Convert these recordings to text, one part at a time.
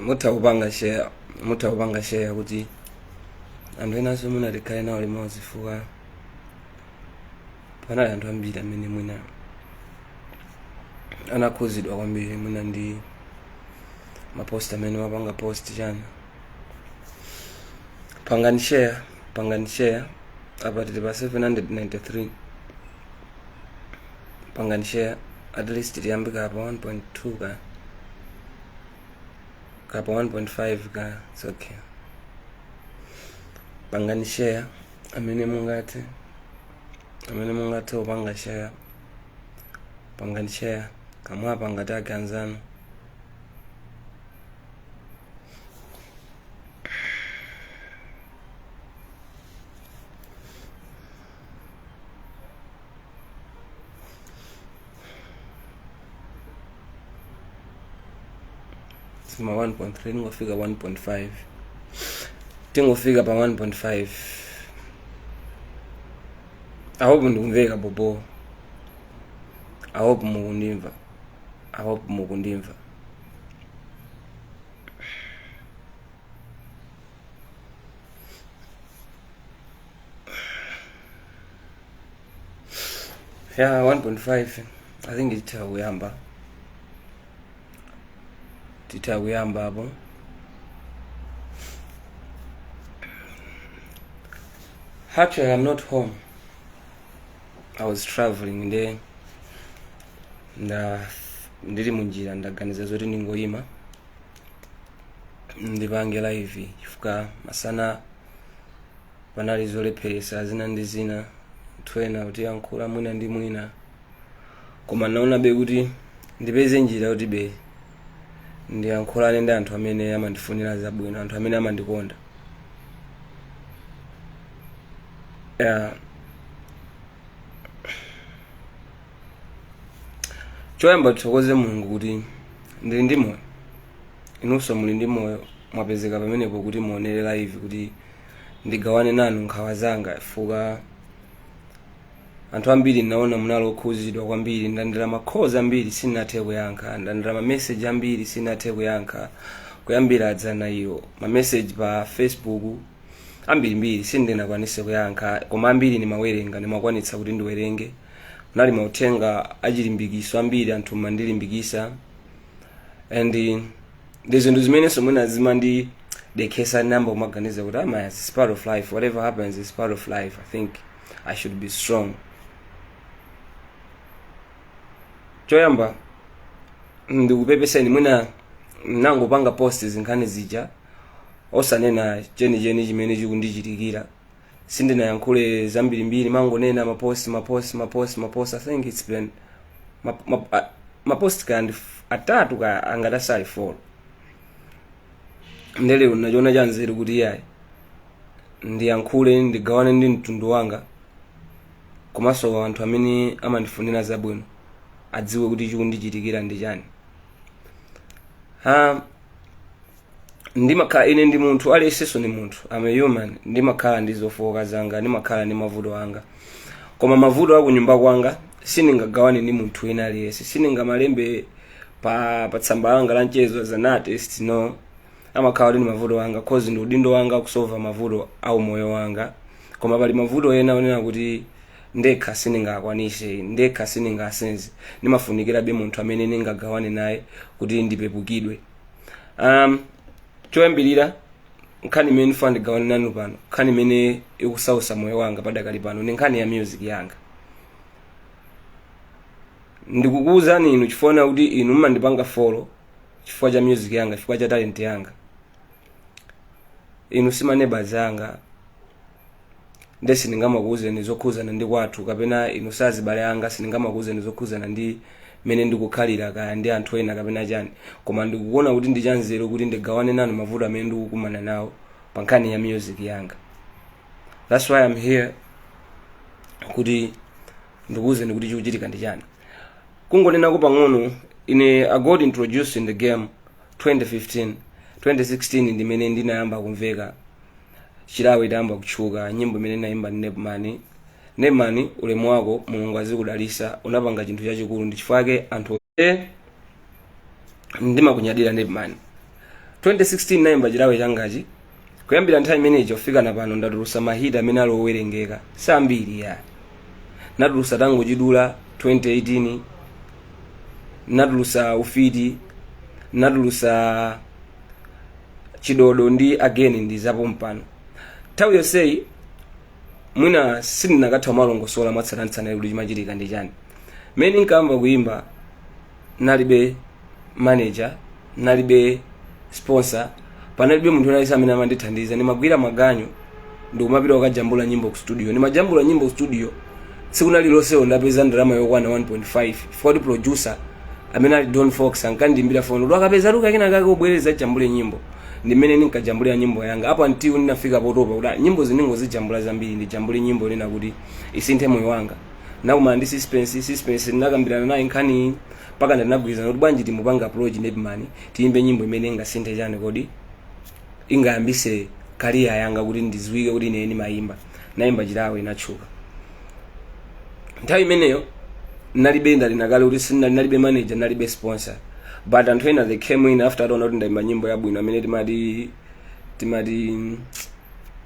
Mutha kupanga share, mutha kupanga share kuti anthu enanso mwina tikhale nawo limodzi, chifukwa panali anthu ambiri amene mwina anakhuzidwa kwambiri mwina ndi mapost amene wapanga post chani. Pangani share, pangani share. Apa tili pa 793. Pangani share, at least tiyambe ka pa 1.2 ka pa 1.5 ka, it's okay. Pangani share amene mungathe, amene mungathe kupanga share, pangani share. Kamwapanga tag anzanu. Sima 1.3, tingofika 1.5, tingofika pa 1.5. I hope ndikumveka bobo. I hope mukundimva. I hope mukundimva. Yeah, 1.5. I think titha kuyamba, titha kuyamba apo. Actually, I'm not home. I was traveling. Nde nda ndili munjira, ndaganiza zoti ndingoyima ndipange live, chifukwa masana panali zolepheresa zina ndi zina, anthu ena kutiyankhula mwina ndi mwina, koma naonabe kuti ndipeze njira yoti be ndiyankhulane ndi anthu amene amandifunira zabwino, anthu amene amandikonda. Yeah. Choyamba tithokoze Mulungu kuti ndili ndi moyo, inunso muli ndi moyo, mwapezeka pamenepo kuti muonere live, kuti ndigawane nanu nkhawa zanga, chifukwa anthu ambiri naona munali okhuzidwa kwambiri. Ndalandira ma calls ambiri, sindinathe kuyankha. Ndalandira ma message ambiri, sindinathe kuyankha. Kuyambira dzana iyo, ma message pa Facebook ambirimbiri, sindinakwanise kuyankha, koma ambiri ndimawerenga, ndimakwanitsa kuti ndiwerenge. Munali mauthenga achilimbikiso ambiri, anthu mandilimbikisa, and ndi zinthu zimenenso mwina zimandidekhesa, namba kumaganiza kuti ama it's part of life, whatever happens is part of life. I think I should be strong. Choyamba ndikupepeseni, mwina nangopanga post zinkhani zija osanena chenicheni chimene chikundichitikira. Sindinayankhule zambirimbiri, mangonena mapost, mapost, mapost, mapost. I think it's been mapost kandi atatu ka angati asali 4. Ndelero nachiona cha nzeru kuti iyayi, ndiyankhule, ndigawane ndi mtundu wanga komanso anthu amene amandifunira zabwino, adziwe kuti chikundichitikira ndi chani. Ha, ndimakhala ine ndi munthu, aliyensenso ndi munthu. I'm a human. Ndimakhala ndi zofowoka zanga, ndimakhala ndi mavuto anga, koma mavuto akunyumba kwanga sindingagawane ndi munthu wina aliyense. Sindingamalembe pa tsamba langa la mchezo as an artist, no. Amakhala kuti ndi mavuto anga, cause ndi udindo wanga kusolva mavuto au moyo wanga. Koma pali mavuto ena onena kuti ndekha sindingakwanise, ndekha sindingasenze, ndimafunikirabe munthu amene ndingagawane naye kuti ndipepukidwe. Choyambirira, nkhani imene ndifuna ndigawane nanu pano, nkhani imene ikusausa moyo wanga padakali pano, ndi nkhani ya music yanga. Ndikukuwuzani inu chifukwa kuti inu mumandipanga follow chifukwa cha music yanga, chifukwa cha talent yanga. Inu si maneighbors anga, nde sindingamakuwuzeni zokhuzana ndi kwathu, kapena inu sazibale anga, sindingamakuwuzeni zokhuzana ndi mene ndikukhalira kaya ndi anthu ena kapena chani. Koma ndikukuona kuti ndi chanzeru kuti ndigawane nanu mavuto amene ndikukumana nawo pa nkhani ya music yanga. That's why I'm here, kuti ndikuwuzeni kuti chikuchitika ndi chani. Kungonenako pang'ono, ine I got introduced in the game 2015. 2016 ndimene ndinayamba kumveka, Chilawe itayamba kutchuka, nyimbo imene ndinayimba ndi Nepman. Nepman, ulemu wako, Mulungu azikudalisa, unapanga chinthu chachikulu, ndi chifukwa chake anthu ndimakunyadira, Nepman. 2016 nayimba Chilawe Changachi. Kuyambira nthawi imeneyi kufika na pano, ndatulusa ma hit amene ali owerengeka, sambiri ya. Natulusa Tangochidula 2018, natulusa Ufiti, natulusa Chidodo ndi again ndi zapompano. Nthawi yonseyi mwina sindinakatha kumalongosola mwatsatanetsatane kuti chimachitika ndi chani. Mmene nkamba kuyimba, nalibe manager, nalibe sponsor, panalibe munthu aliyense amene amandithandiza. Ndimagwira maganyu ndikumapita kukajambula nyimbo ku studio. Ndimajambula nyimbo ku studio tsiku lililonse, ndapeza ndalama yokwana 1.5, chifukwa kuti producer amene ali Don Fox ankandiimbira phone kuti akapeza luka kena kake ubwereza jambule nyimbo. Ndimene ndinkajambulira nyimbo yanga apo until ndinafika potopa kuti, ah, nyimbo zindingozijambula zambiri, ndijambule nyimbo nena kuti isinthe moyo wanga. Nakumana ndi Suspense. Suspense ndinakambirana naye nkhani mpaka ndinagwirizana kuti bwanji timupanga approach Nepman, tiyimbe nyimbo imene ingasinthe chani kodi, ingayambise career yanga kuti ndiziwike kuti ine ndimayimba. Nayimba Chilawe, inatchuka. Nthawi imeneyo nalibe, ndalina kale kuti nalibe manager, nalibe sponsor, but anthu ena, they came in after ataona kuti ndayimba nyimbo yabwino, amene timati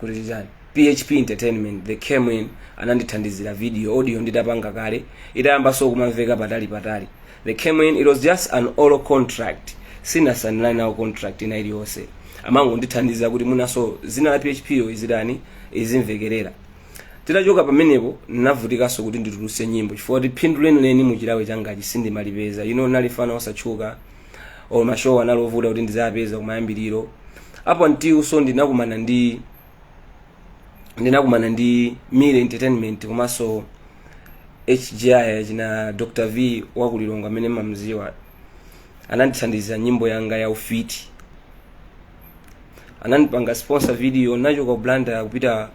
kuti chani, PHP Entertainment. They came in, anandithandizira video, audio nditapanga kale, itayambanso kumamveka patali patali. They came in, it was just an oral contract, sinasanilani nawo contract ina iliyonse. Amangondithandiza kuti munaso zina la PHP yo izidani, izimvekerera. Titachoka pamenepo, ndinavutikanso kuti ndituluse nyimbo, chifukwa kuti phindu lenileni muchilawe changachi sindimalipeza. Nalifana osatchuka or ma show analovuta kuti ndizapeza kumayambiriro apo, until so ndinakumana ndi Mire Entertainment komanso HGI china Dr V wakulilongo amene mamziwa, anandithandiza nyimbo yanga ya Ufiti, anandipanga sponsor video. Nachoka ku Blantyre kupita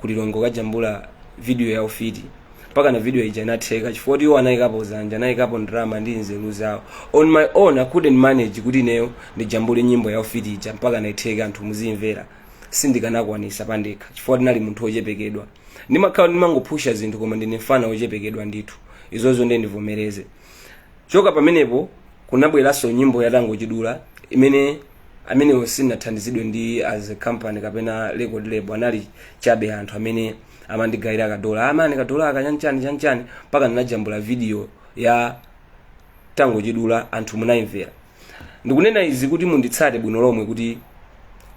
kulilongo kajambula video ya Ufiti mpaka na video ija inatheka, chifukwa iwo anayikapo zanja, anayikapo ndalama ndi nzeru zawo. On my own I couldn't manage kuti ineyo ndijambule nyimbo ya Ufiti ija mpaka naitheka, anthu muzimvera. Sindikanakwanisa pandekha chifukwa ndinali munthu wochepekedwa. Ndimakhala ndimangopusha zinthu, koma ndine mfana wochepekedwa ndithu, izozo ndiye ndivomereze. Choka pamenepo kunabweranso nyimbo yatangochidula, imene amenewo sindinathandizidwe ndi as a company kapena record label, anali chabe anthu amene amandigayira kadola, amani kadola aka chanchani chanchani, mpaka ndinajambula video ya Tangochidula, anthu munayimvera. Ndikunena izi kuti munditsate bwino lomwe kuti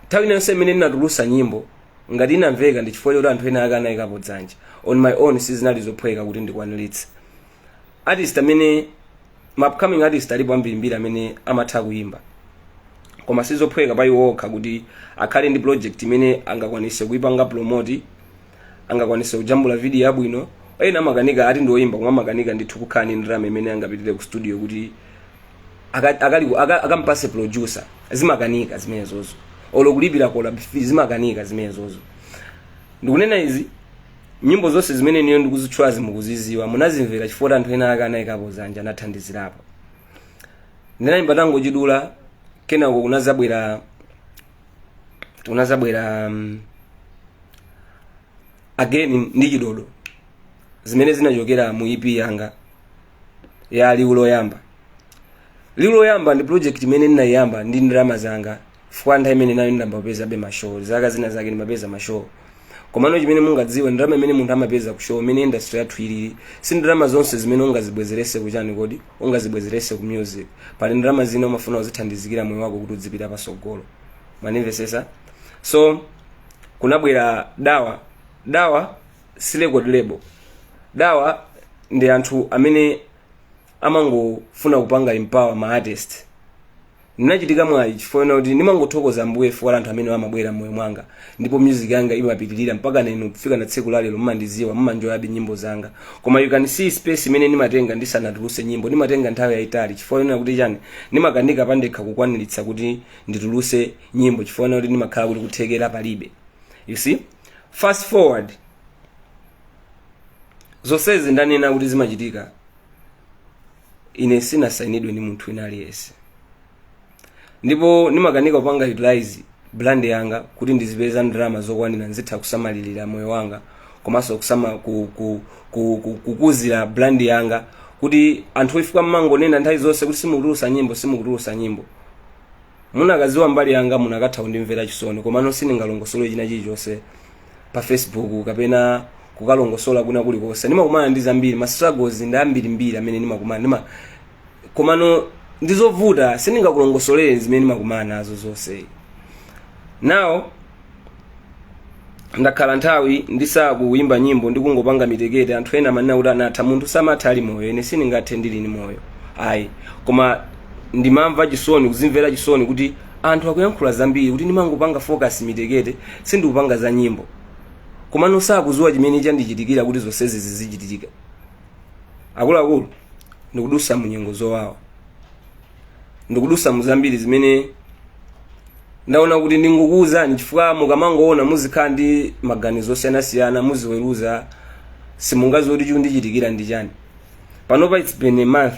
nthawi inayonse imene ndinatulusa nyimbo, ngati inamveka, ndi chifukwa choti anthu ena ake anayikapo dzanja. On my own sizinali zophweka kuti ndikwaniritse. Artist amene ma upcoming artist alipo ambirimbiri amene amatha kuyimba, koma sizophweka pa iwo okha kuti akhale ndi project imene angakwanise kuipanga promote, angakwanise kujambula video yabwino. Ena amakanika, ati ndi oyimba, koma amakanika ndithu kukhala ndi ndalama imene angapitire ku studio kuti akampase producer. Zimakanika zimenezozo, olo kulipira collab fee zimakanika zimenezozo. Ndikunena izi, nyimbo zonse zimene niyo ndikuzitchula zimukuziziwa, munazimvera chifukwa anthu ena ake anayikapo zanja, anathandizirapo. Ndinayimba Tangochidula, kenako kunazabwera again ndi Chidodo, zimene zinachokera mu EP yanga ya Liwu Loyamba. Liwu Loyamba ndi project imene ndinayiyamba ndi ndalama zanga, chifukwa nthawi imene nayo ndinambapeza ma show, zaka zina zake ndimapeza ma show. Komano chimene mungadziwe, ndalama imene munthu amapeza ku show, imene industry yathu ilili, si ndalama zonse zimene ungazibwezerese kuchani kodi, ungazibwezerese ku music. Pali ndalama zina umafuna uzithandizikira moyo wako kuti uzipita pasogolo, manimvesesa? So kunabwera Dawa. Dawa si record label. Dawa ndi anthu amene amangofuna kupanga empower ma artist. Ndinachitika mwayi chifukwa kuti ndimangothokoza Ambuye chifukwa anthu amene amabwera mmoyo mwanga, ndipo music yanga imapitirira mpaka neno kufika na tsiku lalero. Mmandiziwa, mmanjoyabe nyimbo zanga, koma you can see space imene ndimatenga ndisanatuluse nyimbo. Ndimatenga nthawi yayitali chifukwa yonena kuti chani, ndimakanika pandekha kukwaniritsa kuti ndituluse nyimbo, chifukwa kuti ndimakhala kuti kuthekera palibe. You see, fast forward, zonsezi ndanena kuti zimachitika, ine sinasainidwe ndi munthu wina aliyense, ndipo ndimakanika kupanga utilize brand yanga kuti ndizipeza ndalama zokwanira nzitha kusamalirira moyo wanga, komanso kusama kukuzira brand yanga kuti anthu ifika mmangonena nthawi zonse kuti simukutulusa nyimbo, simukutulusa nyimbo. Munakaziwa mbali yanga, munakatha kundimvera chisoni, komano sindingalongosole china chilichonse pa Facebook kapena kukalongosola kuna kulikonse. Ndimakumana ndi zambiri, ma struggles ndi ambirimbiri amene ndimakumana ndima, komano ndizovuta, sindingakulongosolere zimene ndimakumana nazo zonse. Now ndakhala nthawi ndisakuyimba nyimbo, ndikungopanga mitekete. Anthu ena amanena kuti anatha. Munthu samatha ali moyo. Ine sindingathe ndili ni moyo, ayi. Koma ndimamva chisoni, kuzimvera chisoni kuti anthu akuyankhula zambiri kuti ndimangopanga focus mitekete, sindikupanga za nyimbo, komano sakuziwa chimene chandichitikira kuti zonsezi zizichitika. Akuluakulu, ndikudusa mu nyengo zowawa, ndikudusa mu zambiri zimene ndaona kuti ndingokuwuzani, chifukwa mukamangoona muzikhala ndi maganizo osiyanasiyana, muziweruza, simungaziwe kuti chikundichitikira ndi chani. Panopa it's been a month,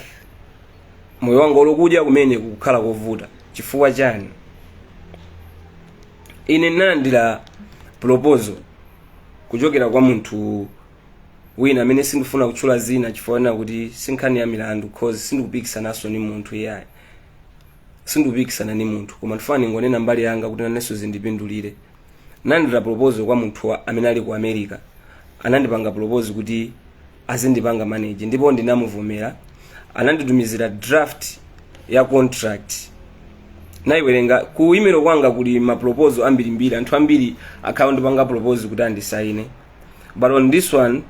moyo wanga olokudya kumene kukhala kovuta. Chifukwa chani? Ine ndinalandira proposal kuchokera kwa munthu wina amene sindifuna kutchula zina, chifukwa na kuti sinkhani ya milandu, cause sindikupikisanaso ni munthu iyayi, sindikupikisana ni munthu, koma ndifuna ningonena mbali yanga kuti nanenso zindipindulire. Nalandira proposal kwa munthu amene ali ku America. Anandipanga propose kuti azindipanga manage, ndipo ndinamuvomera. Ananditumizira draft ya contract, nayiwerenga. Ku email kwanga kuli ma proposal ambirimbiri, anthu ambiri akhala ndipanga propose kuti andisaine, but on this one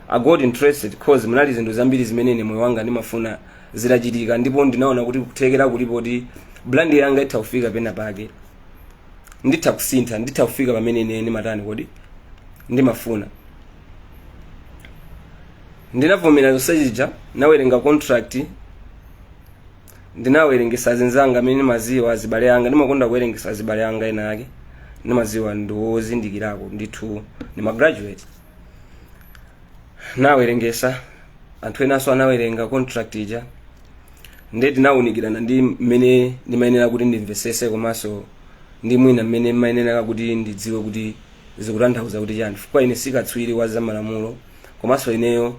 I got interested cause munali zinthu zambiri zimene ine moyo wanga ndimafuna zitachitika, ndipo ndinaona kuti kuthekera kulipo kuti brand yanga itha kufika pena pake, nditha kusintha, nditha kufika pamene ine ndimatani kodi ndimafuna. Ndinavomera zonse zija, nawerenga contract, ndinawerengesa azinzanga amene ndimaziwa, azibale anga. Ndimakonda kuwerengesa azibale anga ena ake ndimaziwa ndiwozindikirako ndithu, ndi ma graduate. Nawerengesa, anthu enanso anawerenga contract ija, ndiye tinawunikirana ndi mmene ndimayenera kuti ndimvesese, komanso ndi mwina mmene mmayenera kuti ndidziwe kuti zikutanthauza kuti chani, chifukwa ine sikatswiri wa zamalamulo, komanso ineyo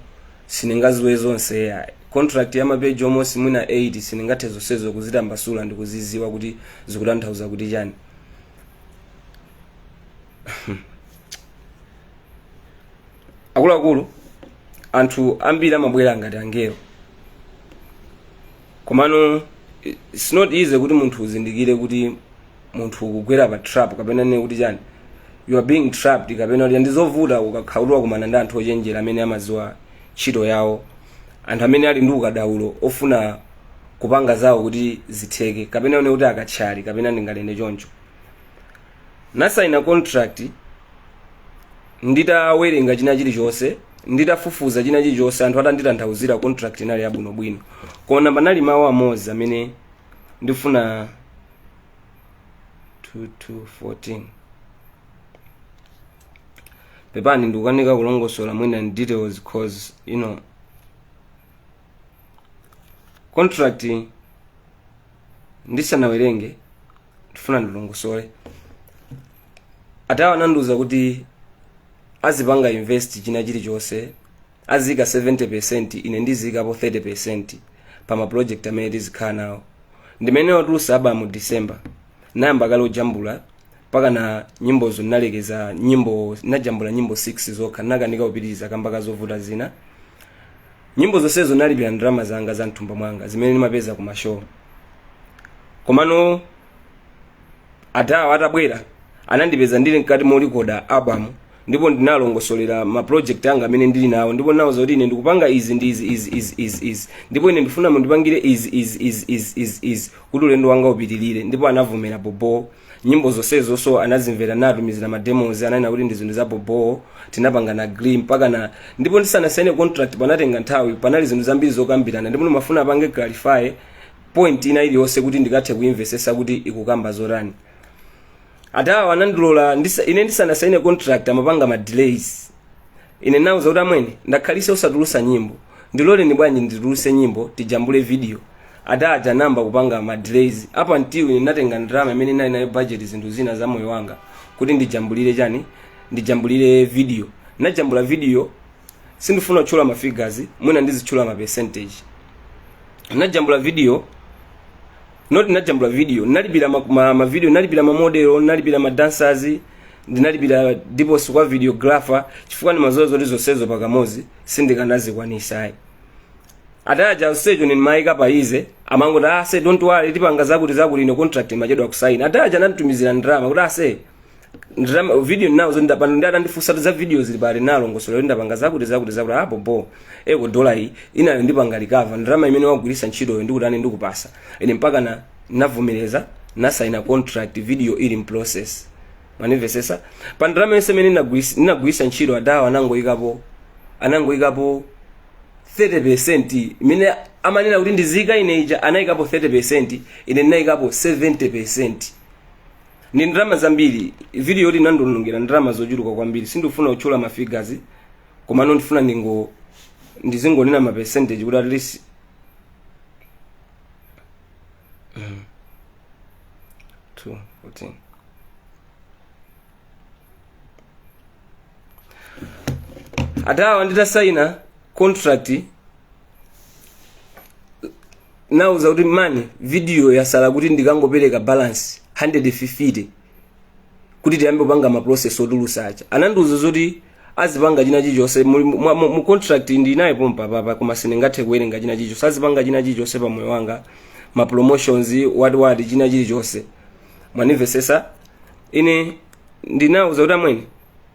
sindingaziwe zonse yayi. Contract ya mapeji almost mwina 8, sindingathe zonsezo kuzitambasula ndi kuziziwa kuti zikutanthauza kuti chani. Akuluakulu, anthu ambiri amabwera ngati angelo, komano it's not easy kuti munthu uzindikire kuti munthu ukugwera pa trap, kapena nene kuti chani, you are being trapped, kapena kuti ndizovuta ukakhala kuti wakumana ndi anthu ochenjera amene amaziwa ntchito yawo, anthu amene ali ndi ukadaulo ofuna kupanga zawo kuti zitheke, kapena nene kuti akatchali, kapena ndinganene choncho. Nasaina contract nditawerenga china chilichonse, nditafufuza china chilichonse, anthu atanditanthauzira. Contract inali yabwinobwino, koma panali mawu amodzi amene ndifuna 2214. Pepani, ndikukanika kulongosola mwina in details, cause contract ndisanawerenge ndifuna ndilongosole. Atawa anandiuza kuti azipanga invest china chilichonse, azika 70%, ine ndizikapo 30% pa ma project amene tizikhala nawo. Ndimene watulusa album mu December, nayamba kale ujambula mpaka na nyimbozo ndinalekeza nyimbo, najambula nyimbo 6 zokha, nakanika kupitiriza kamba kazovuta zina. Nyimbo zonsezo nalipira ndalama zanga za mthumba mwanga zimene ndimapeza ku ma show. Komano atawa atabwera anandipeza ndili mkati molikoda album, ndipo ndinalongosolera ma project anga amene ndili nawo, ndipo ndinawuza kuti ine ndikupanga izi ndi izi, izi, izi, izi, izi, ndipo ine ndifuna mundipangire izi, izi, izi, izi, izi, izi kuti ulendo wanga upitirire, ndipo anavomera bobo. Nyimbo zonsezo so anazimvera, natumizira ma demos, ananena kuti ndi zinthu za bobo, tinapanga na agree mpaka na. Ndipo ndisanasaine contract panatenga nthawi, panali zinthu zambiri zokambirana, ndipo ndimafuna apange clarify point ina iliyonse kuti ndikathe kuimvesesa kuti ikukamba zotani. Atawa anandilola ine ndisanasaine contract amapanga ma delays. Ine nauza kuti amwene, ndakhalise usatulusa nyimbo, ndiloleni bwanji ndituluse nyimbo, tijambule video. Adaja namba kupanga ma delays up until ine natenga ndalama imene inali nayo budget, zinthu zina za moyo wanga, kuti ndijambulire chani, ndijambulire video. Najambula video, sindifuna kutchula ma figures, mwina ndizitchula ma percentage. Najambula video. Not ndinajambula video, ndinalipira ma video, ndinalipira ma model, ndinalipira ma dancers, ndinalipira deposit kwa videographer, chifukwa ndimadziwa zoti zonsezo pakamodzi sindikanazikwanisa ayi. Ataja onsecho ndimayika pa ease, amangoti ase don't worry, tipanga zakuti zakuti. Ine contract imachedwa kusaina. Ataja ananditumizira ndalama kuti ase ndalama video nawo zo ndapano, ndi atandifunsa za video zili pali nalo ngosolo ndapanga zakuti zakuti zakuti apo bo eko dola iyi inayo ndipanga recover ndalama imene wagwiritsa ntchitoyo, ndikutani, ndikupasa. Ine mpaka na navomereza, nasaina contract, video ili in process. Manimvesesa? Pa ndalama yonse imene ndinagwiritsa ntchito, adawa anangoyikapo 30% imene amanena kuti ndizika ine ija, anayikapo 30%, ine ndinayikapo 70%. Ndi ndalama zambiri. Video yoti inandionongera ndalama zochuluka kwambiri. Sindifuna kutchula ma figures, komano ndifuna ndizingonena ma percentage kuti at least 2 14. Adawa nditasaina contract, nauza kuti mani video yasala kuti ndikangopereka balance 150 kuti tiyambe kupanga ma process otulusa aja. Anandiuza zoti azipanga china chilichonse mu contract ndinaye pompa papa, koma sindingathe kuwerenga china chilichonse. Azipanga china chilichonse pa moyo wanga, ma promotions, what what, china chilichonse. Mwanimvesesa? Ine ndinauza kuti amwene,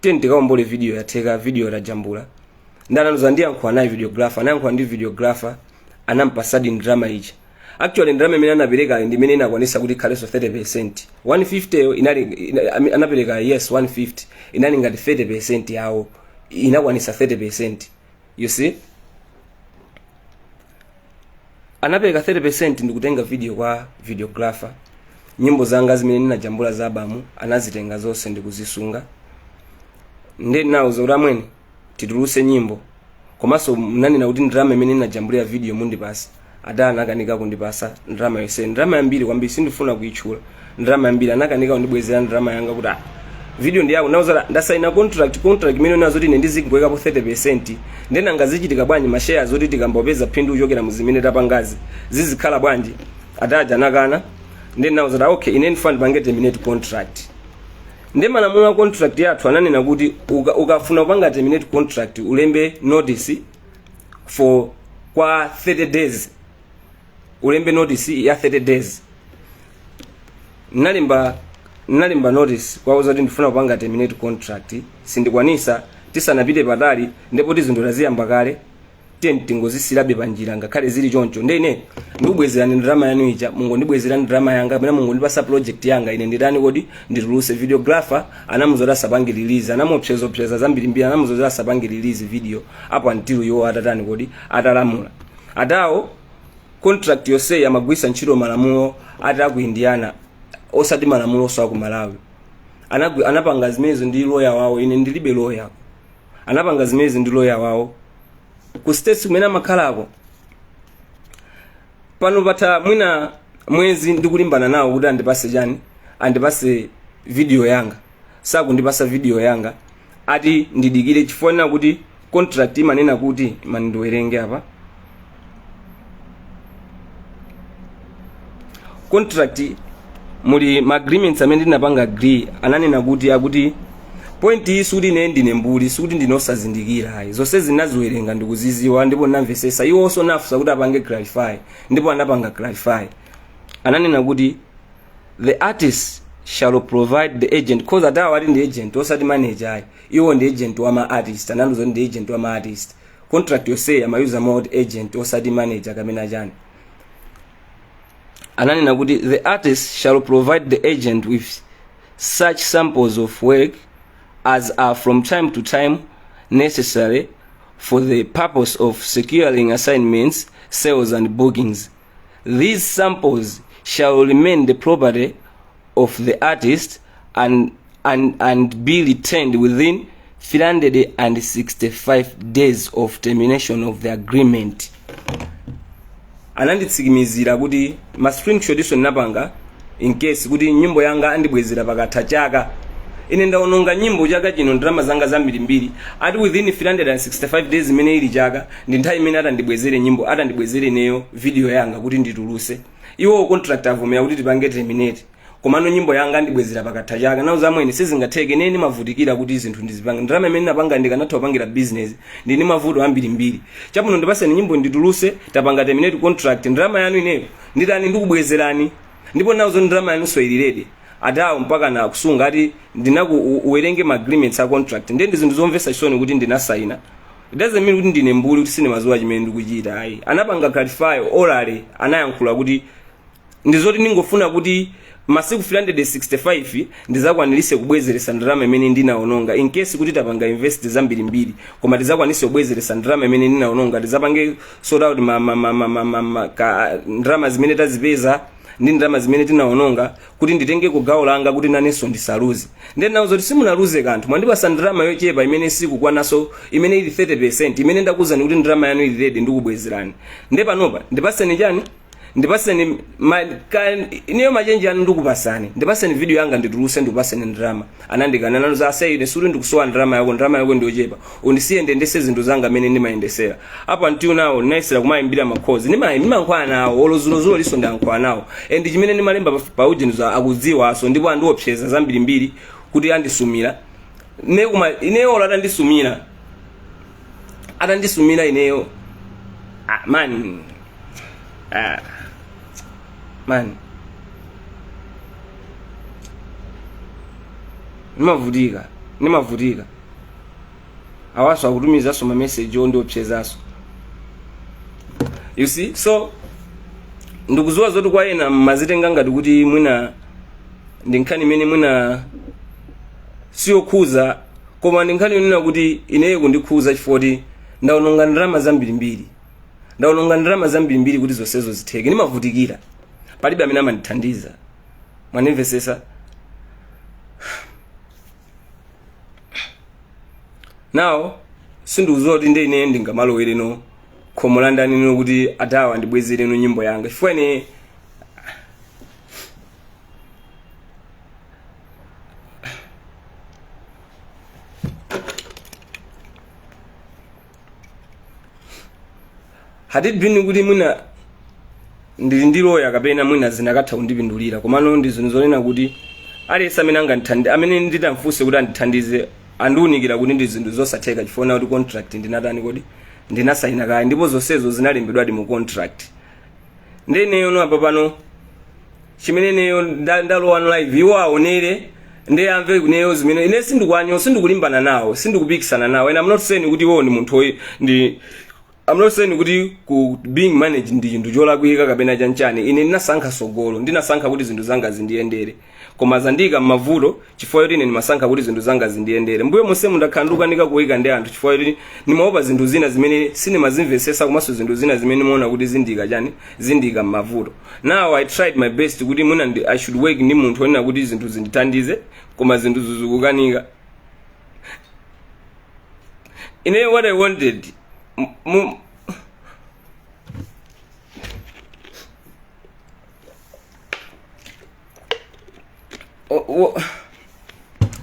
tiye tikaombole video, yatheka, video tajambula. Ndanandiuza ndiyankhula naye videographer. Anayankhula ndi videographer, anampasadi ndalama ija. Actually ndalama imene anapereka ndi imene inakwanisa kuti ikhalenso 30%. 150 yo inali anapereka, yes, 150 inali ngati 30% yawo, inakwanisa 30%. You see, anapereka 30% ndikutenga video kwa videographer. Nyimbo zanga zimene ndinajambula za abamu anazitenga zonse ndikuzisunga. Ndi ndinawuza kuti amwene, tituluse nyimbo, komanso mnanena kuti ndalama imene ndinajambulira video mundipasa. Ada anakanika kundipasa ndalama yonse, ndalama yambiri kwambiri, sindifuna kuitchula, ndalama yambiri. Anakanika kundibwezera ndalama yanga kuti ah, video ndi yako. Nauza ndasaina contract, contract imene nazo kuti ine ndizingoyikapo 30%, ndenanga zichitika bwanji ma shares zoti tikambopeza phindu kuchokera mu zimene tapangazi zizikhala bwanji? Adaja anakana. Ndi nauza kuti okay, ine ndifuna ndipange terminate contract. Ndi malamulo a contract yathu ananena kuti ukafuna kupanga terminate contract ulembe notice for kwa 30 days, ulembe notice ya 30 days. Nalemba notice kwauza kuti ndifuna kupanga terminate contract, sindikwanisa, tisanapite patali, ndipo tizinthu taziyamba kale, tiye tingozisirabe panjira ngakhale zili choncho. Nde ine ndikubwezerani ndalama yanu ija, mungondibwezera ndalama yanga kapena mungondipasa project yanga, ine nditani kodi, ndituluse. Videographer anamuza kuti asapange release, anamuopsezopseza zambirimbiri, anamuza kuti asapange release video apo until iwo atatani kodi, atalamula. Adawo contract yonseyi amagwisa ntchito malamulo ati aku Indiana, osati malamulo oso aku Malawi. Anapanga zimenezo ndi lawyer wawo, ine ndilibe lawyer. Anapanga zimenezi ndi lawyer wawo ku States kumene amakhalako. Pano patha mwina mwezi ndikulimbana nawo kuti andipase chani, andipase video yanga. Sakundipasa video yanga, ati ndidikire chifukwa kuti contract imanena kuti, mandiwerenge apa contract, muli ma agreements amene ndinapanga agree. Ananena kuti, akuti point iyi, sikuti ine ndine mbuli, sikuti ndine osazindikira ayi, zonse zinaziwerenga ndikuziziwa ndipo ndinamvesesa. Iwonso nafusa kuti apange clarify, ndipo anapanga clarify. Ananena kuti the artist shall provide the agent, cause adawa ali ndi agent, osati manager ayi, iwo ndi agent wa ma artist. Anandiuza ndi agent wa ma artist. Contract yonse amayuza mode agent, osati manager kamene achani. Ananena kuti the artist shall provide the agent with such samples of work as are from time to time necessary for the purpose of securing assignments, sales and bookings. These samples shall remain the property of the artist and be returned within 365 days of termination of the agreement. Ananditsimikizira kuti ma screenshot iso ndinapanga in case kuti nyimbo yanga andibwezera pakatha chaka. Ine ndaononga nyimbo chaka chino, ndalama zanga zambirimbiri. Ati within 365 days imene ili chaka, ndi nthawi imene atandibwezere nyimbo, atandibwezere ineyo video yanga kuti ndituluse. Iwo contract avomera kuti tipange terminate, komano nyimbo yanga ndibwezera pakatha chaka. Nawo zamwene sizingatheke. Ine ndimavutikira kuti zinthu ndizipanga. Ndalama imene napanga ndikanatha kupangira business. Ndini mavuto ambirimbiri. Chabwino, ndipaseni nyimbo ndituluse, tapanga terminate contract, ndalama yanu ineyo nditani? Ndikubwezerani. Ndipo nawo zo ndalama yanunso ili ready. Adawo mpaka na kusunga ati ndinaku uwerenge ma agreements a contract. Ndiye ndi zinthu zomvetsa chisoni kuti ndinasaina. It doesn't mean kuti ndine mbuli, kuti sindimadziwa chimene ndikuchita, ayi. Anapanga clarify orally, anayankhula kuti ndizoti ndingofuna kuti masiku 365 ndizakwanirise kubwezeresa ndalama imene ndinaononga, in case kuti tapanga invest zambirimbiri, koma tizakwanise kubwezeresa ndalama imene ndinaononga, tizapange sort out ma, ka, ndalama zimene tazipeza ndi ndalama zimene tinaononga, kuti nditenge ku gawo langa, kuti nanenso ndisaluze. Ndiye nawo zoti simunaluze kanthu, mwandipasa ndalama yochepa imene sikukwanaso, imene ili 30% imene ndakuwuzani kuti ndalama yanu ili ready, ndikubwezerani. Ndiye panopa ndipaseni chani? Ndipaseni ineyo ma change anu ndikupasani, ndipaseni video yanga ndituluse, ndikupaseni ndalama. Anandikana nanu za asei, ine suti ndikusowa ndalama yako, ndalama yako ndiyochepa, undisiye ndiyendese zinthu zanga amene ndimayendesera. Up until now ndinayesera kumayimbira ma calls, ndimayankhula nawo, olo zulozulo liso ndayankhula nawo, and chimene ndimalemba pa ujenizo akudziwaso, ndipo andiopseza zambirimbiri kuti andisumira ne. Kuma ineyo olo atandisumira ineyo, ah, man, ah, man, ndimavutika, ndimavutika. Awaso akutumizaso ma message ondiopsezaso, you see. So ndikuziwa zoti kwa ena mazitenga ngati kuti mwina ndi nkhani imene mwina siyokhuza, koma ndi nkhani yonena kuti ineyo kundikhuza, chifukwa kuti ndaononga ndalama zambirimbiri, ndaononga ndalama zambirimbiri kuti zonsezo zitheke. Ndimavutikira, palibe amene amandithandiza, mwanimvesesa? Now sindikuziwa kuti nde ine ndingamalowere khomo la ndani no kuti atawa ndibwezereno nyimbo yanga, chifukwa ine had it been kuti mwina ndili ndi loya kapena mwina zinakatha kundipindulira. Komano ndi zinthu zonena kuti aliyense amene angandithandi, amene nditamfunse kuti andithandize, andiwunikira kuti ndi zinthu zosatheka, chifukwa kuti contract ndinatani kodi? Ndinasaina kale, ndipo zonsezo zinalembedwadi mu contract. Ndi ineyo no apa pano chimene ineyo ndalowa live, iwo aonere ndi amve kuneyo zimene ine sindikwanyo, sindikulimbana nawo, sindikupikisana nawo, and I'm not saying kuti iwo ndi munthu ndi I'm not saying kuti ku being managed ndi chinthu cholakwika kapena chanchani. Ine ndinasankha sogolo, ndinasankha kuti zinthu zanga zindiyendere, koma zandiyika m'mavuto chifukwa choti ine ndimasankha kuti zinthu zanga zindiyendere. Mbuyo monsemu ndakhala ndikukanika kuyika ndi anthu chifukwa choti ndimaopa zinthu zina zimene sindimazimvesesa, komanso zinthu zina zimene ndimaona kuti zindiyika chani, zindiyika m'mavuto. Now I tried my best kuti mwina I should work ndi munthu onena kuti zinthu zindithandize, koma zinthu zikukanika. Ine what I wanted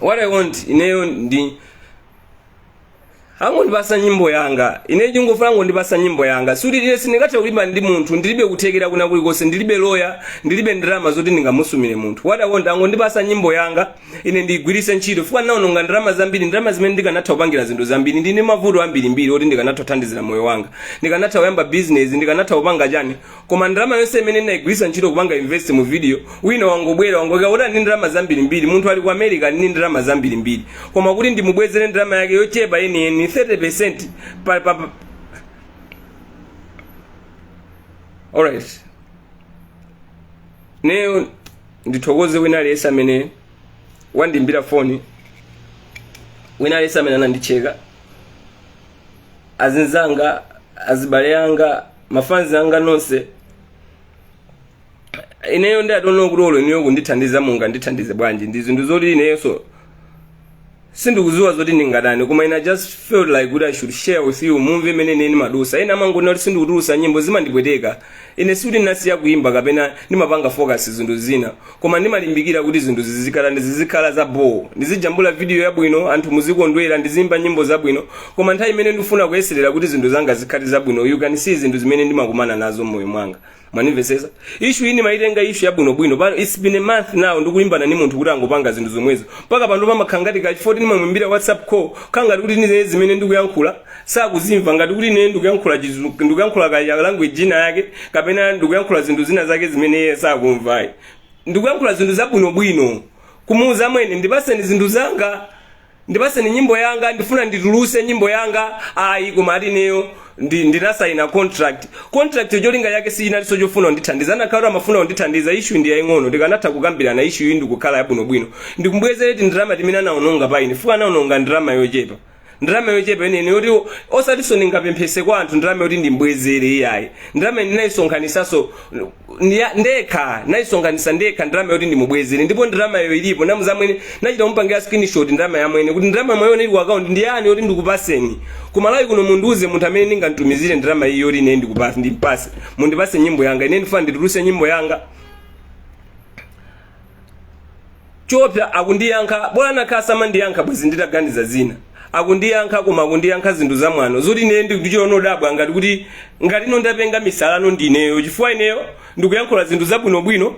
what I want ineyo ndi angondipasa nyimbo yanga. Ine chingofuna angondipasa nyimbo yanga. Suti ine sindingathe kulimba ndi munthu, ndilibe kuthekera kuna kulikonse, ndilibe lawyer, ndilibe ndalama zoti ndingamusumire munthu. What I want, angondipasa nyimbo yanga ine ndigwirise ntchito, chifukwa ndinaononga ndalama zambiri, ndalama zimene ndikanatha kupangira zinthu zambiri. Ndine mavuto ambirimbiri oti ndikanatha kuthandizira moyo wanga, ndikanatha kuyamba business, ndikanatha kupanga chani, koma ndalama yonse imene ndinayigwiritsa ntchito kupanga invest mu video, wina wangobwera wangoika kuti ndi ndalama zambirimbiri. Munthu ali ku America ali ndi ndalama zambirimbiri, koma kuti ndimubwezere ndalama yake yochepa yeniyeni 30% pa. Alright, neyo ndithokoze wina aliyense amene wandimbira foni, wina aliyense amene anandicheka, azinzanga, azibale anga, mafanzi anga nonse. Ineyo ndi I don't know kuti olo ineyo kundithandiza mungandithandize bwanji. Ndi zinthu zoti ineyonso Sindikuziwa zoti ndingatani, koma ine I just felt like kuti I should share with you, mumve mene ine ndimadusa. Ena amangonena kuti sindikutulusa nyimbo, zimandipweteka. Ine sikuti ndinasiya kuimba kapena ndimapanga focus zinthu zina, koma ndimalimbikira kuti zinthu zizikhala zizikhala za bho, ndizijambula video yabwino, anthu muzikondwera, ndizimba nyimbo zabwino. Koma nthawi imene ndikufuna kuyeserera kuti zinthu zanga zikhale zabwino, you can see zinthu zimene ndimakumana nazo mmoyo mwanga. Mwanimvesesa? Issue iyi ndimayitenga issue yabwinobwino. Pano it's been a month now ndikulimbana ndi munthu kuti angopanga zinthu zomwezo. Mpaka pano pamakhala ngati kachifoti ndimamuimbira WhatsApp call, khala ngati kuti ine zimene ndikuyankhula sakuzimva, ngati kuti ine ndikuyankhula chizungu, ndikuyankhula ka language ina yake, kapena ndikuyankhula zinthu zina zake zimene iye sakumvayi. Ndikuyankhula zinthu zabwinobwino, kumuuza amwene, ndipaseni zinthu zanga, ndipaseni nyimbo yanga, ndifuna ndituluse nyimbo yanga. Ayi, koma ati ineyo ndinasaina contract. Contract cholinga yake sinalinso chofuna kundithandiza. Anakhala amafuna kundithandiza, issue ndi yaying'ono, ndikanatha kukambirana issue iyi ndikukhala yabwinobwino, ndikumbwezere ti ndalama timene anaononga pa ine. Fuka anaononga ndalama yochepa, ndalama yochepa inene yoti osatinso ndingapemphese kwa anthu ndalama yoti ndimbwezere, iyayi. Ndalama ndinayisonkhanitsanso ndekha, nayisonkhanitsa ndekha ndalama yoti ndimubwezere, ndipo ndalamayo ilipo. Namuza mwene, nachita kumupangira screenshot ndalama yamwene, kuti ndalama mwayona ili ku account ndi yani yoti ndikupaseni. Kumalawi kuno mundiuze munthu amene ndingamtumizire ndalama iyi yoti ine ndikupase, ndimpase, mundipase nyimbo yanga, ine ndifuna ndituluse nyimbo yanga. Chopsa akundiyankha, bola nakhala samandiyankha bwezi nditaganiza zina. Akundiyankha, koma akundiyankha zinthu zamwano zoti ine ndichionodabwa, ngati kuti ngati ino ndapenga misalano ndineyo, chifukwa ineyo ndikuyankhula zinthu zabwinobwino,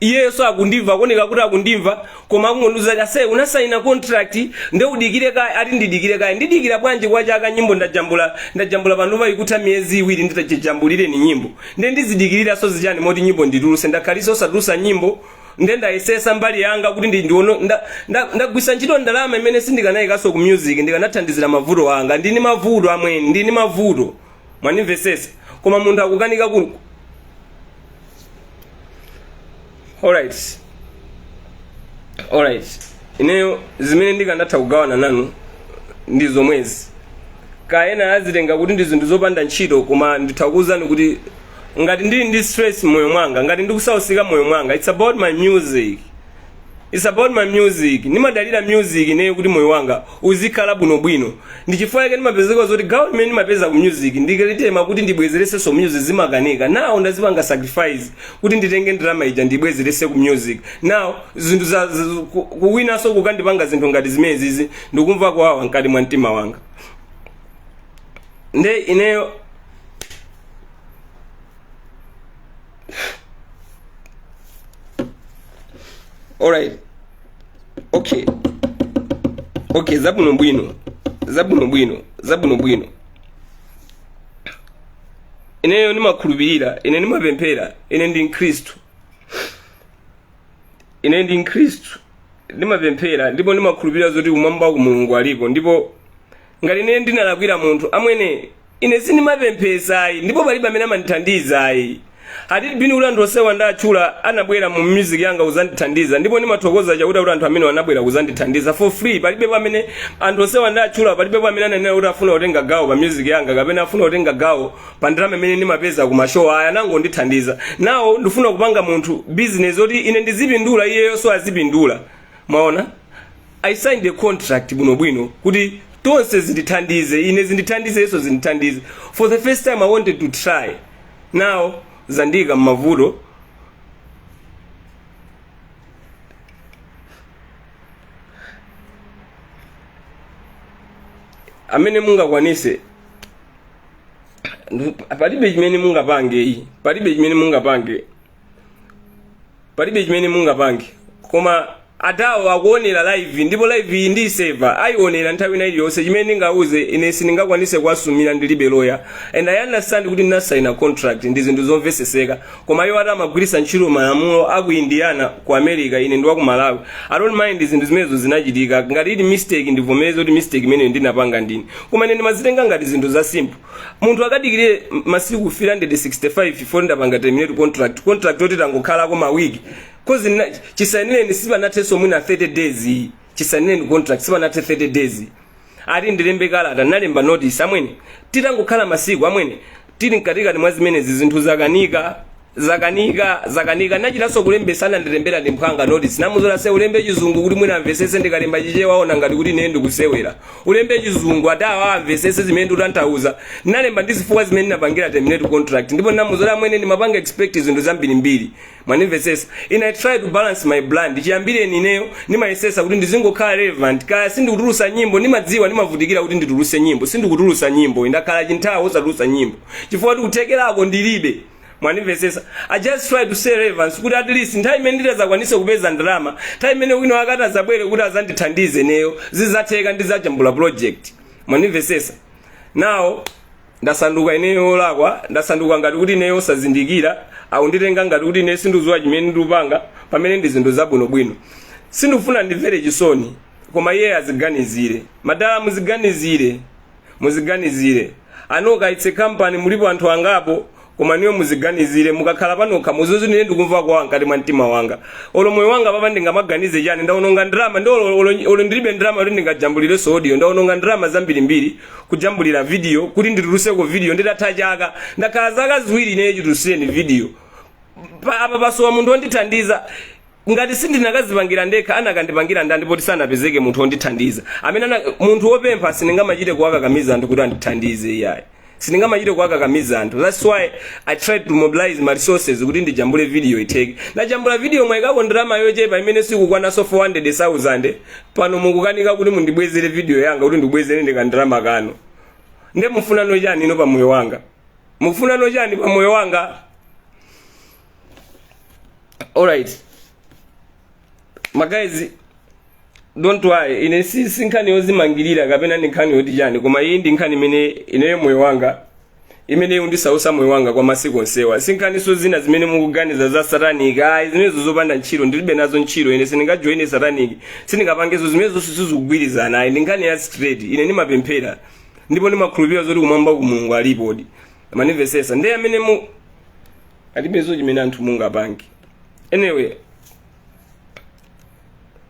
iyeyo akundimva, kuoneka kuti akundimva, koma akungondiuza, ase unasaina contract nde udikire kaye. Ati ndidikire kaye? Ndidikira bwanji kwa chaka? Nyimbo ndajambula, ndajambula panopa ikutha miyezi 2 nditachijambulire ni nyimbo, nde ndizidikiriraso zichani moti nyimbo ndituluse? Ndakhalisa osatulusa nyimbo, nde ndayesesa mbali yanga kuti ndiono ndagwisa ntchito ndalama imene sindikanayikaso ku music, ndikanathandizira mavuto anga. Ndini mavuto amweni, ndini mavuto, mwanimvesesa? Koma munthu akukanika ku alright, alright, ineyo zimene ndikanatha kugawana nanu ndi zomwezi. Kaena azitenga kuti ndi zinthu zopanda ntchito, koma nditha kuwuzani kuti ngati ndili ndi stress moyo mwanga, ngati ndikusausika moyo mwanga, it's about my music, it's about my music. Ndimadalira music ineyo kuti moyo wanga uzikhala bwinobwino. Ndi chifukwa chake ndimapezeka zoti gawo limene ndimapeza ku music ndikalitema kuti ndibwezeresenso music, zimakanika. Now ndazipanga sacrifice kuti nditenge ndalama ija ndibwezerese ku music. Now zinthu za kuwinanso kukandipanga zinthu ngati zimenezizi, ndikumva kuwawa mkati mwa mtima wanga. Nde ineyo, alright, okay, zabwinobwino, zabwinobwino, zabwinobwino. Ineyo ndimakhulupirira, ine ndimapemphera, ine ndi Mkhristu, ine ndi Mkhristu, ndimapemphera ndipo ndimakhulupirira zoti kumwamba ku Mulungu aliko. Ndipo ngati ine ndinalakwira munthu, amwene, ine sindimapemphesa ayi, ndipo palibe amene amandithandiza ayi. Had it been kuti anthu onsewa ndatchula anabwera mu music yanga kuzandithandiza, ndipo ndimathokoza Chakuti kuti anthu amene anabwera kuzandithandiza for free, palibe pamene anthu onsewa ndatchula, palibe pamene ananena kuti afuna kutenga gawo pa music yanga kapena afuna kutenga gawo pa ndalama imene ndimapeza ku mashow aya. Anangondithandiza. Nawo ndifuna kupanga munthu business yoti ine ndizipindula, iyeyo azipindula. Mwaona, I signed a contract bwinobwino kuti tonse zindithandize, ine zindithandize, iyenso zindithandize. For the first time I wanted to try, now zandiyika m'mavuto. Amene mungakwanise, palibe chimene mungapange iyi, palibe chimene mungapange, palibe chimene mungapange. Koma atawo akuonera live, ndipo live iyi ndiyiseva, ayionera nthawi ina iliyonse. Chimene ndingauze, ine sindingakwanise kuwasumira, ndilibe lawyer, and I understand kuti ndinasaina contract, ndi zinthu zomveseseka. Koma iwo ati amagwiritsa ntchito malamulo aku Indiana ku America, ine ndi wa ku Malawi. I don't mind, zinthu zimenezo zinachitika. Ngati ili mistake, ndivomereze kuti mistake imeneyo ndinapanga ndine, koma ine ndimazitenga ngati zinthu za simple. Munthu akadikirire masiku 365 before ndapanga terminate contract, contract yoti tangokhalako mawiki, cause chisainireni sipanathenso mwina 30 days iyi, chisainireni contract sipanathe 30 days. Ati ndilembe kalata, nalemba notice amwene, titangokhala masiku amwene, tili mkatikati mwa zimenezi zinthu zakanika. Zakanika, zakanika. Nachitanso kulembesa, anandilembera ndi mphwanga notice. Namuzola se ulembe Chizungu kuti mwina amvesese. Ndikalemba Chichewa aona ngati kuti ine ndikusewera. Ulembe Chizungu ati awa amvesese zimene ndikutanthauza. Ndinalemba ndi zifukwa zimene ndinapangira terminate contract, ndipo ndinamuzola mwene ndimapanga expect zinthu zambirimbiri. Mwanimvesesa? Ine I try to balance my brand. Chiyambireni ineyo ndimayesesa kuti ndizingokhala relevant. Kaya sindikutulusa nyimbo, ndimadziwa ndimavutikira kuti ndituluse nyimbo. Sindikutulusa nyimbo, ndakhala chinthawi osatulusa nyimbo chifukwa kuti kuthekerako ndilibe. Mwanimvesesa? I just try to stay relevant kuti at least nthawi imene nditazakwanise kupeza ndalama, nthawi imene wina wakati azabwere kuti azandithandize neyo, zizatheka, ndizajambula project. Mwanimvesesa? Now ndasanduka ineyo olakwa, ndasanduka ngati kuti ineyo osazindikira, akunditenga ngati kuti ine sindizuwa chimene ndikupanga, pamene ndi zinthu zabwinobwino. Sindikufuna ndimvere chisoni, koma iye aziganizire. Madala, muziganizire, muziganizire. Anoka, it's a company, mulipo anthu angapo, koma niwe muziganizire. Mukakhala panokha muzuzu, ine ndikumva kwa mkati mwa mtima wanga, olo moyo wanga papa ndingamaganize chani? Ndaononga ndalama ndi olo ndilibe ndalama kuti ndingajambulirenso audio. Ndaononga ndalama zambirimbiri kujambulira video kuti ndituluseko video nditatha chaka. Ndakhala zaka 2 ineyo chitulusireni video. Apa pasowa munthu wondithandiza. Ngati sindinakazipangira ndekha, anakandipangira ndani poti sanapezeke munthu wondithandiza? Amene munthu wopempha sindingamachite kuwakakamiza anthu kuti andithandize, iyayi, sindingamachite kuwakakamiza anthu. That's why I tried to mobilize my resources kuti ndijambule video itheke. Ndajambula video, mwayikako ndalama yochepa imene sikukwananso 400,000. Pano mukukanika kuti mundibwezere video yanga, kuti ndibwezere ndikandalama kanu. Nde mufunano chani ino pa moyo wanga? Mufunano chani pa moyo wanga? Alright, ma guys, don't worry. Ine si nkhani yozimangirira kapena ndi nkhani yoti chani, koma iyi ndi nkhani imene ineyo moyo wanga, imene undisausa moyo wanga kwa masiku onsewa. Si nkhaniso zina zimene mukuganiza za satanic, ayi, zimenezo zopanda ntchito, ndilibe nazo ntchito. Ine sindingajoine satanic, sindingapangezo zimenezo, sizikugwirizana, ayi. Ndi nkhani ya straight. Ine ndimapemphera ndipo ndimakhulupirira zoti kumwamba ku Mulungu alipodi. Manimvesesa? Ndiye amene mu alibezo chimene anthu mungapange. Anyway,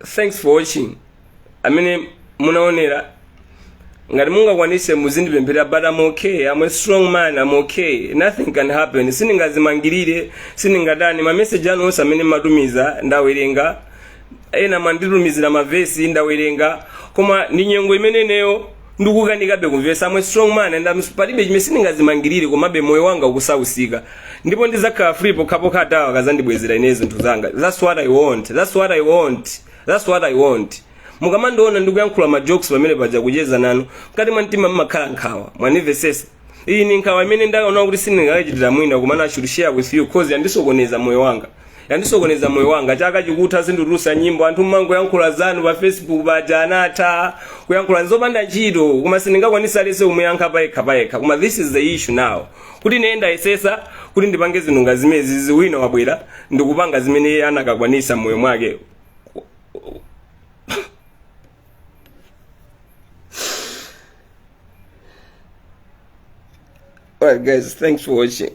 thanks for watching. Amene munaonera, ngati mungakwanise muzindipemphera, but I'm okay. I'm a strong man, I'm okay, nothing can happen. Sindingazimangirire, sindingadani. Mameseji anu onse amene mmatumiza ndawerenga, ena manditumizira mavesi ndawerenga, koma ndi nyengo imene ineyo ndikukanikabe kumvesa. I'm a strong man and palibe chimene sindingazimangirire, komabe moyo wanga ukusausika, ndipo ndizakhala free pokhapokha atawa akazandibwezera ine zinthu zanga. That's what I want, that's what I want, that's what I want. Mukamandiona ndikuyankhula ma jokes pamene paja, kucheza nanu, mkati mwa mtima mmakhala nkhawa. Mwanimvesesa? Iyi ni nkhawa imene ndaona kuti sindingakachitira mwina, komana I should share with you cause yandisokoneza moyo wanga, yandisokoneza moyo wanga. Chaka chikutha sinditulusa nyimbo, anthu mmangoyankhula zanu pa Facebook paja, anatha kuyankhula nzopanda ntchito, koma sindingakwanisa lese kumuyankha payekha payekha. Koma this is the issue now, kuti ine ndayesesa kuti ndipange zinthu nga zimezi, ziwina wabwera ndikupanga zimene iye anakakwanisa moyo mwake. Alright guys, thanks for watching.